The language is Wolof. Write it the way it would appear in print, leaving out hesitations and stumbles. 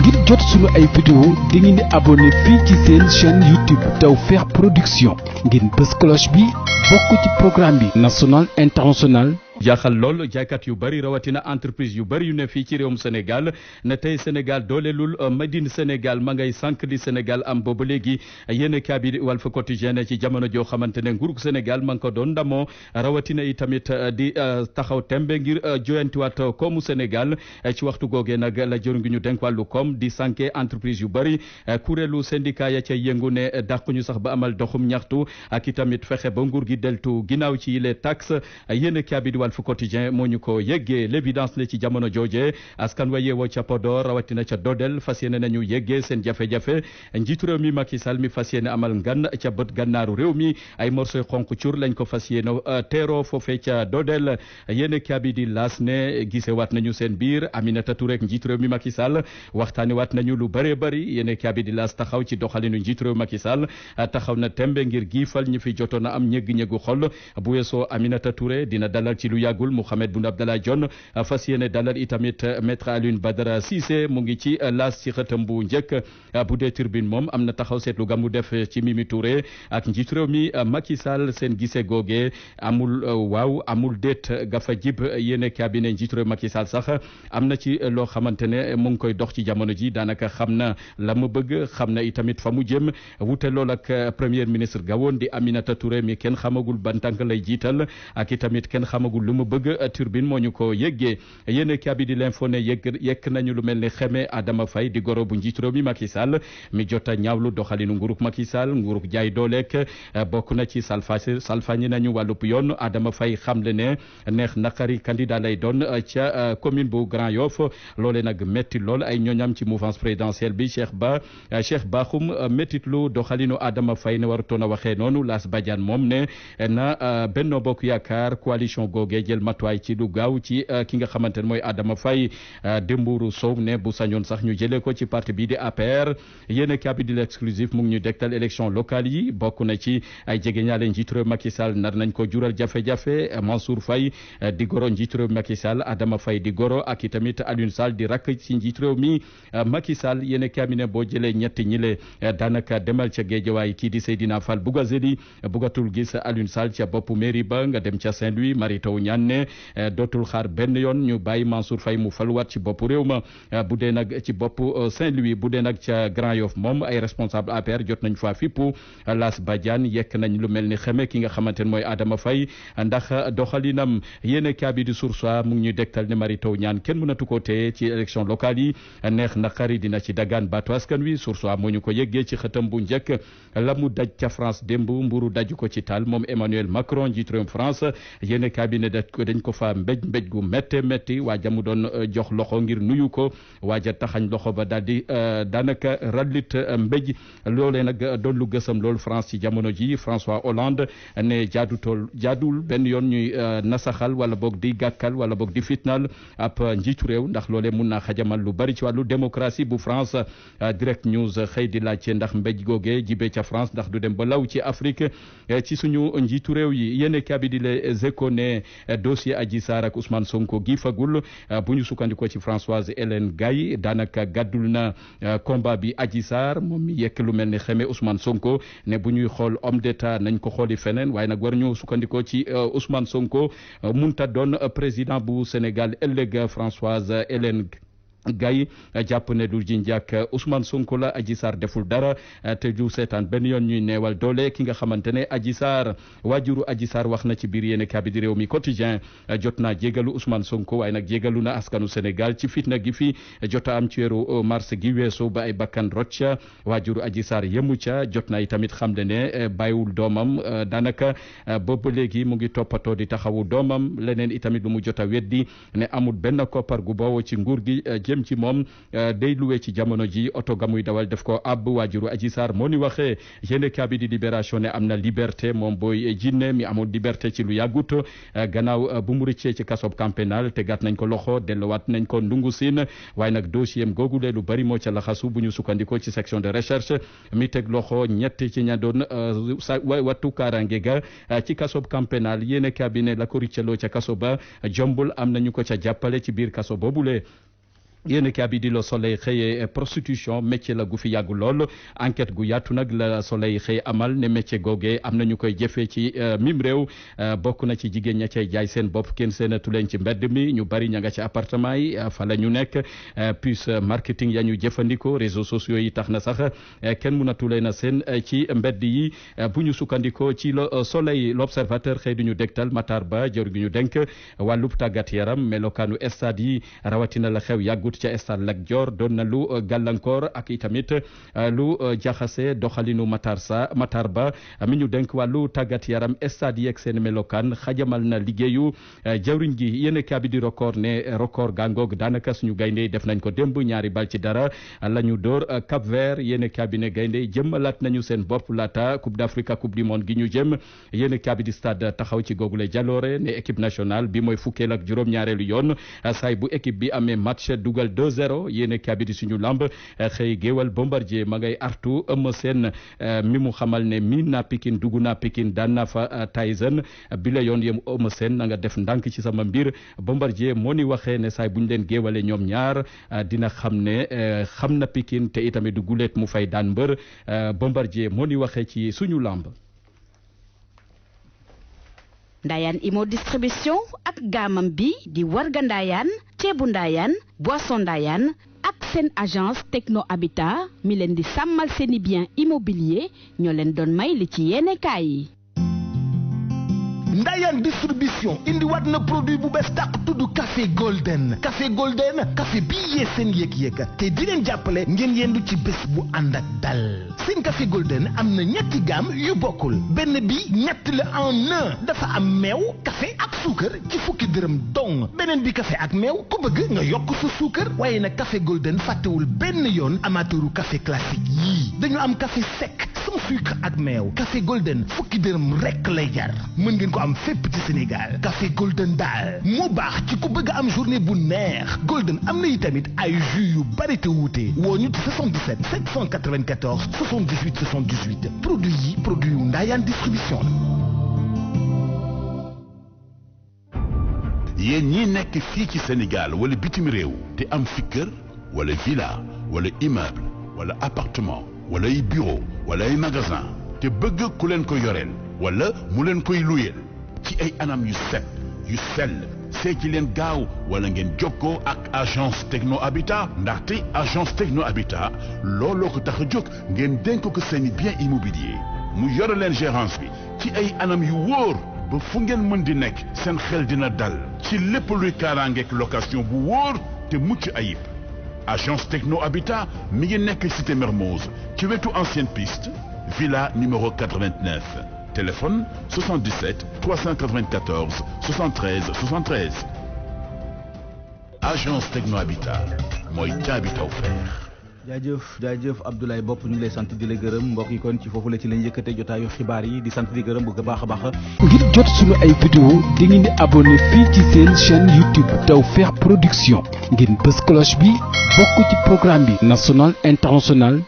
ngir jot sunu ay vidéo di ngeen di abonné fii ci seen chaîne YouTube Tawfekh Production ngeen bës cloche bi bokk ci programme bi national international. jaaxal lool jaaykat yu bari rawatina entreprise yu bari yu ne fii ci réewum Sénégal ne tey Sénégal dooleelul Madine Sénégal ma ngay sànq li Sénégal am booba léegi yéen kaabir Walf Quotidien ci jamono joo xamante ne nguurug Sénégal ma ngi ko doon ndamoo rawatina yi tamit di taxaw tembe ngir joyantiwaat koomu Sénégal ci waxtu googee nag la jëru ngi ñu denk wàllu koom di sànke entreprise yu bari kuréelu syndicat ya ca yëngu ne dàquñu sax ba amal doxum ñaxtu ak i tamit fexe ba nguur gi deltu ginnaaw ci les taxes yéen kaabir Walf Quotidien moo ñu ko yeggee l'évidence ne ci jamono jooje askan wa yeewoo ca Podor rawatina ca Dodel fas yéene nañu yeggee seen jafe-jafe njiitu réew mi Macky Sall mi fas yéene amal ngan ca bët gànnaaru réew mi ay morsoy xonq cur lañ ko fas yéene teero foofee ca Dodel yéen kaabi di laas ne gise waat nañu seen biir Aminata Touré ak njiitu réew mi Macky Sall waxtaane waat nañu lu bëree bëri yéen kaabi di laas taxaw ci doxalinu njiitu réew Macky Sall taxaw na tembe ngir giifal ñi fi jotoon a am ñëgg-ñëggu xol bu weesoo Aminata Touré dina dalal ci lu yàggul Mouhamed Boun Abdallah Dionne fas yéene dalal itamit maître Alioune Badara Cissé mu ngi ci laas ci xëtam bu njëkk bu dee turbine moom am na taxaw seetlu ga mu def ci Mimi Touré ak njiitu réew mi Macky Sall seen gise googe amul waaw amul déet ga fa jib yéene cabinet njiitu réew Macky Sall sax am na ci loo xamante ne mu ngi koy dox ci jamono ji daanaka xam na la mu bëgg xam na itamit fa mu jëm wute lool ak premier ministre gawoon di Aminata Touré mi kenn xamagul ban tànk lay jiital ak itamit kenn xamagul lu mu bëgg turbine moo ñu ko yëggee yéen kaabi di l'info ne yekk nañu lu mel ni xeme Adama Faye di goro bu njiitu réew mi Macky Sall mi jota ñaawlu doxalinu nguurug Macky Sall nguurug jaay dooleek bokk na ci salfañi nañu wàllub yoon Adama Faye xamle ne neex naqari candidat lay doon ca commune bu Grand Yoff loole nag métti lool ay ñooñam ci mouvance présidentielle bi Cheikh Bakhoum méttit lu doxalinu Adama Faye ne warutoon a waxee noonu Las Badiane moom ne na Benno Bokk Yaakaar coalition googee jël matuwaay ci lu gaaw ci ki nga xamante ne mooy Adama Faye Dembourou Sow ne bu sañoon sax ñu jëlee ko ci parti bii di APR yéen kaabi di l'exclusif mu ngi ñu dektal élection locale yi bokk na ci ay jegeñaale njiitu réew Macky Sall nar nañ ko jural jafe-jafe Mansour Faye di goro njiitu réew Macky Sall Adama Faye di goro ak i tamit Alioune Sall di rakk ci njiitu réew mi Macky Sall yéen kaabi ne boo jëlee ñetti ñile daanaka demal ca Guédiawaye kii di Seydina Fall Bougazeli bugatul gis Alioune Sall ca boppu mairie ba nga dem ca Saint-Louis Mary Teuw Niane dootul xaar benn yoon ñu bàyyi Mansour Faye mu faluwaat ci boppu réew ma bu dee nag ci boppu Saint-Louis bu dee nag ca Grand Yoff moom ay responsable APR jot nañ fa fippu Las Badiane yekk nañ lu mel ni xeme ki nga xamante ne mooy Adama Faye ndax doxalinam yéen kaabi di Source A mu ngi ñu dektal ne Mary Teuw Niane kenn mënatu ko téye ci élection locale yi neex naqari dina ci dagaan baatu askan wi Source A moo ñu ko yëggee ci xëtam bu njëkk la mu daj ca France démb mburu daju ko ci taal moom Emmanuel Macron njiitu réewum France yéen kaabi ne dañ ko fa mbéj gu métti waa jamu doon jox loxo ngir nuyu ko waaja taxañ loxo ba daal di daanaka rallit mbéj loolee nag doon lu gësam lool France ci jamono ji François Hollande ne jaadul benn yoon ñuy nasaxal wala boog di gàkkal wala boog di fitnal ab njiitu réew ndax loolee mun naa xajamal lu bari ci wàllu démocratie bu France Direct News xëy di laajte ndax mbéj googe jibee ca France ndax du dem ba law ci Afrique ci suñu njiitu réew yi yéene kabi di Les Échos ne dossier Adji Sarr ak Ousmane Sonko gi fagul bu ñu sukkandikoo ci Françoise Hélène Gaye daanaka gàddul na combat bi Adji Sarr moom mi yekk lu mel ni xeme Ousmane Sonko ne bu ñuy xool homme d'état nañ ko xooli feneen waaye nag war ñu sukkandikoo ci Ousmane Sonko munta doon président bu Sénégal ëllëg Françoise Hélène Gaye jàpp ne du ji njàkk Ousmane Sonko la Adji Sarr deful dara te du seetaan benn yoon ñuy neewal doole ki nga xamante ne Adji Sarr waajuru Adji Sarr wax na ci biir yéen kabi di réew mi quotidien jot naa jégalu Ousmane Sonko waaye nag jégalu na askanu Sénégal ci fitna gi fi jota am ci weeru mars gi weesu ba ay bakkan rocca waajuru Adji Sarr yemu ca jot na itamit xam ne bàyyiwul doomam daanaka boobu léegi mu ngi toppatoo di taxawu doomam leneen itamit lu mu jot a weddi ne amul benn koppar gu bawoo ci nguur gi ci moom day luwee ci jamono ji oto ga muy dawal def ko ab waajuru Adji Sarr moo ni waxee yéene kaabi di libération ne am na liberté moom booy jinne mi amoon liberté ci lu yàggut gannaaw bu mu rëccee ci kasob camp pénal te gàtt nañ ko loxo delluwaat nañ ko ndungu siin waaye nag dossier am googule lu bari moo ca laxasu bu ñu sukkandikoo ci section de recherche mi teg loxo ñett ci ña doon wattu kaaraange ga ci kasob camp pénal yéene kaabi ne la ko rëccaloo ca kaso ba jombul am nañu ko ca jàppale ci biir kaso boobule yéen kaa bi di Le Soleil xëyee prostitution métier la gu fi yàggu lool enquête gu yaatu nag la Soleil xëy amal ne métier googee am na ñu koy jëfee ci mim réew bokk na ci jigéen ña cay jaay seen bopp kenn seenatu leen ci mbedd mi ñu bari ña nga ci appartement yi fa la ñu nekk puce marketing ya ñu jëfandikoo réseaux sociaux yi tax na sax kenn mënatu leen a seen ci mbedd yi bu ñu sukkandikoo ci Le Soleil L'Observateur xëy du ñu dégtal Matar Ba jor gi ñu denk wàllub tàggat yaram melokaanu stade yi rawatina la xew yàggut ca stade Lat Dior doon na lu gàllankoor ak itamit lu jaxase doxalinu Matar Ba mi ñu denk wàllu tàggat yaram stade yeeg seen melokaan xajamal na liggéeyu jawriñ gi yéen a bi di record ne record gàngoog daanaka suñu gaynde def nañ ko démb 2-0 la ñu dóor Cap Vert yéen a bi ne gaynde jëmmalaat nañu seen bopp laata Coupe d'Afrique Coupe du monde gi ñu jëm yéen a bi di stade taxaw ci googule jaloore ne équipe nationale bi mooy fukkeel ak juróom-ñaareelu yoon saay bu équipe bi amee match dugal 2-0 yéene kabi di suñu lamb xëy géewal Bombardier ma ngay artu Eumeu Sène mi mu xamal ne miin naa Pikine dugg naa Pikine daan naa fa Tyson bi la yoon yem Eumeu Sène na nga def ndànk ci sama mbir Bombardier moo ni waxee ne saay buñ leen géewale ñoom ñaar dina xam ne xam na Pikine te itamit du guleet mu fay daan mbër Bombardier moo ni waxee ci suñu lamb. Ndayane Imo distribution ak gaamam bi di warga Ndayane ceebu Ndayane boisson Ndayane ak seen agence Techno Habitat mi leen di sàmmal seeni bien immobilier ñoo leen doon may li ci yéenekaay yi. Ndayane distribution indi wat na produit bu bees tàq tudd café golden café bii yee seen yëg-yëg te di leen jàppale ngeen yendu ci bés bu ànd ak dal seen café golden am na ñetti gamme yu bokkul benn bi ñett la en un dafa am meew café ak suukar ci fukki dërëm dong beneen bi café ak meew ku bëgg nga yokk sa suukar waaye nag café golden fàttewul benn yoon amateuru café classique yii dañu am café sec sans sucre ak meew café golden fukki dërëm rekk lay jar mën ngeen ko am fépp ci Sénégal café golden daal moo baax ci ku bëgg am journée bu neex golden am na itamit ay jus yu bari te wuute woo ñu ci 77 794 78 78 produit yu Ndayane distribution la. yéen ñi nekk fii ci Sénégal wala bitim réew te am fi kër wala villa wala immeuble wala appartement wala ay bureau wala ay magasin te bëgg ku leen ko yoreel wala mu leen koy luyeel ci ay anam yu set yu sell see ci leen gaaw wala ngeen jokkoo ak agence Techno Habitat ndaxte agence Techno Habitat looloo ko tax a jóg ngeen dénk ko seeni bien immobilier mu yore leen gérance bi ci ay anam yu wóor ba fu ngeen mën di nekk seen xel dina dal ci lépp luy kaaraangeek location bu wóor te mucc ayib agence Techno Habitat mi ngi nekk cité Mermoz ci wetu ancienne piste villa numéro 89 téléphone 77 394 73 73 agence Techno Habitat mooy caabi Tawfekh. jaajëf Abdoulaye Bopp ñu ngi lay sant di la gërëm mbokk yi kon ci foofu la ci lañ yëkkate jotaayu xibaar yi di sant di gërëm bu baax a baax. ngir jot suñu ay vidéo di ngeen di abonné fii ci seen chaîne YouTube Tawfekh Production ngeen bës cloche bi bokk ci programme bi national international